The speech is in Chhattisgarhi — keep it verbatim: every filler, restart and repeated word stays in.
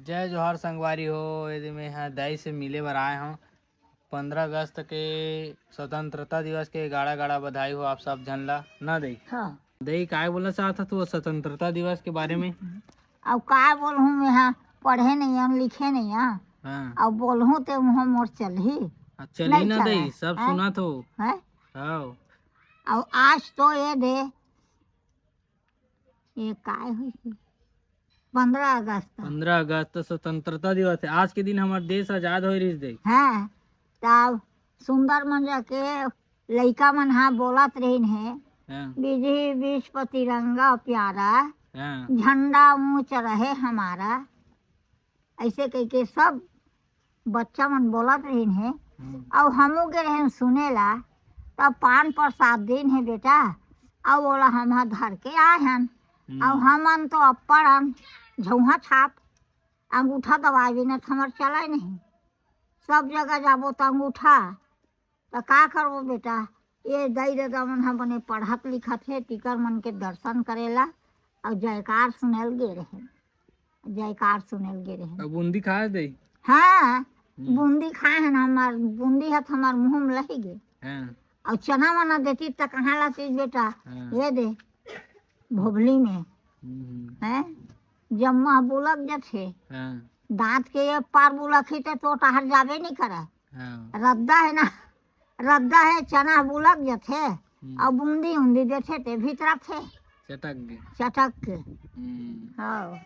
जय जोहार संगवारी हो, एदे मैं ह दाई से मिले बर आए हूँ। पंद्रह अगस्त के स्वतंत्रता दिवस के गाड़ा गाड़ा बधाई हो आप सब झन ला, ना दई? हाँ। दई, काय बोलना चाहत ह तू स्वतंत्रता दिवस के बारे में? अब काय बोलहूँ मैं, हाँ, पढ़े नहीं हन, लिखे नहीं हन। हाँ। अब बोलहूँ ते मुँह मोर चलही? हाँ, चलही नहीं ना चलही। दई, सब हाँ? सुनत हो। है? हाँ। अब आज तो ये दे, ये काय होइस? पंद्रह अगस्त। पंद्रह अगस्त स्वतंत्रता दिवस है। आज के दिन हमार देश आजाद होए रहिस दे। हाँ, तब सुंदर मंजा के लइका मन हा बोलत रहिन हे, हाँ। "बिजही बीच पर तिरंगा प्यारा, हाँ। झंडा ऊंच रहे हमारा।" ऐसे कह के सब बच्चा मन बोलत रहिन हे। हम्म। अउ हमू गे रहन सुने ला, तब पान प्रसाद दिन हे बेटा, अउ ओला हम हा धर के आए हन। हम्म। अउ हमन तो अप्पड़ हन, झौहा छाप, अंगूठा दबाए बिना त हमर चलय नहीं। सब जगह जाबो त अंगूठा, त का करबो बेटा? ये दाई ददा मन ह बने पढ़त लिखत हे, तिकर मन के दर्शन करेला अउ जयकार सुनेल गे रहे, जयकार सुनेल गे रहे। अब बूंदी खाए दई? हाँ, हम्म। बूंदी खाए हन, हमार बूंदी ह त हमार मुंह में लही गे। हाँ। अउ चना वना देती त कहाँ लातीस बेटा? हाँ। ये दे, भोभली में। हम्म। हैं? जम्मा बुलक जथे। हाँ। दांत के ये पार बुलक ही ते तो टहर जाबे नहीं करे। हाँ। रद्दा है ना, रद्दा है, चना बुलक जथे, हम्म। अउ बूंदी उंदी देथे ते भीतरथे। चटक गे। चटक के। हम्म। हाँ।